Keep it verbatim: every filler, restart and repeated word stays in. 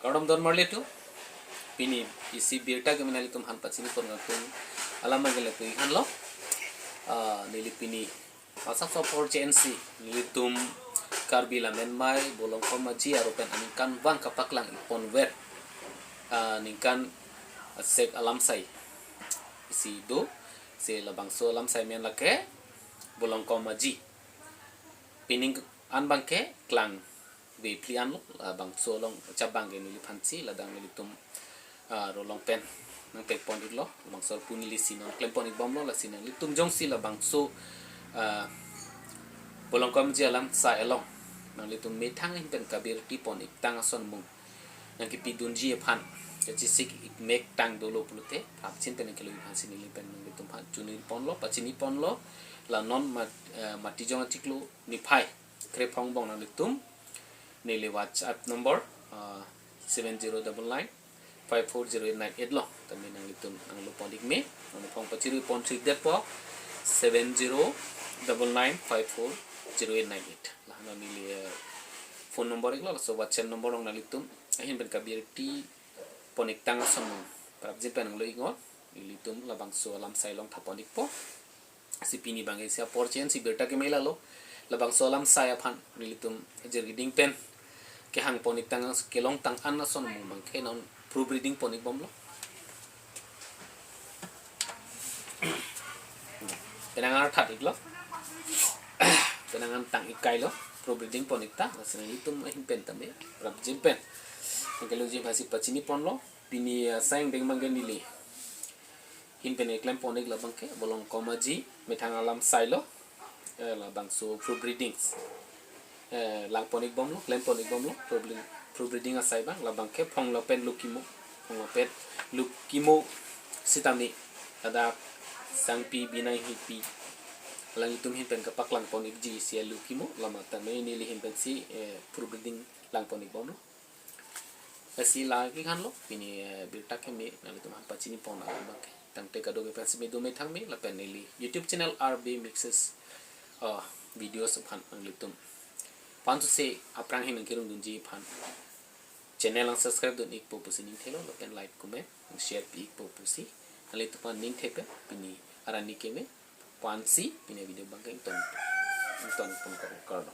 Kardom don marli atum. Pini isi birta keme nanglitum aphan pachini pon nangtum alam abang ke lapu-ikhan lo. Ah, neli pini masa sopor J N C, nelitum Karbi Lammet Amei Bolongkom Aji aropen aningkanvang kapaklang-ik ponver, ah, ningkan asek alamsai isi do, si labangso alamsai amen lake Bolongkom Aji. Pining an abang ke klangve phli an lo, labangso along chabang ke neliphansi ladak nelitum, ah, ro along pen nangpek pon-iklo, labangso pu neli si non klem pon-ik bomlo, lasi nanglitum jongsi labangso, ah, Bolongkom Aji alamsai along nanglitum methang ahin pen kabirti pon-iktang ason mung nangkepidunji aphan kachesik-ik mektang dolo pulote, prapjin pen nangkeloji aphansi neli pen nanglitum aphan chunir ponlo, pachini ponlo. La non mat-, eh, Matijong achiklo niphai kre phongo angbong nanglitum neli WhatsApp number, ah, seven zero double nine five four zero eight nine eight lo. Tame nanglitum nanglo pon-ik me, nanglo phone pachirui pon-ik detpo, seven zero double nine five four zero eight nine eight. La non neli, eh, phone number iklo, laso WhatsApp number along nanglitum ahin pen kabirti pon-iktang ason mung prapjin pen nanglo-iknon. Nelitum labangso alamsai along tha pon-ikpo. Si pini abang isi apor J N C birta keme lalo. Labangso alamsai aphan nelitum jirgiding pen kehang pon-iktang, kelongtang an ason mung abang ke non proof reading pon-ik bomlo. Penang arthat-iklo. Penang an tang-ik kailo. Proof reading pon-ikta. Lasi nelitum ahin pen tame prapjin pen nangkeloji aphansi pachini ponlo. Pini, ah, asai angdeng abang ke neli ahin pen keklem pon-ik labang ke Bolongkom Aji methang alamsai lo. Eh, labangso proof readings, eh, lang pon-ik bomlo, klem pon-ik bomlo, proof reading, proof reading asai abang, labang ke Phonglo pen Lukimo, Phonglo pen Lukimo sitame ladak Sangpi Binai Inghipi alanglitum ahin pen kapaklang pon-ikji isi a-Lukimo, lama tame neli ahin pensi, eh, proof reading lang pon-ik bomlo. Lasi la-ikhan lo, pini, eh, birta keme nanglitum aphan pachini pon alam abang ke. Tangte kadokave aphansi me do methang me, lapen neli YouTube channel R B Mixes, uh, videos aphan nanglitum aphan sose aphrang ahin nangkerung dunji aphan channel nang subscribe dun-ikpo pusi ningthelo, lapen like, comment, nang share pi-ikpo pusi nanglitum aphan ningthepo. Pini arni keme aphansi pini video abang ke ington, ington pon kardom.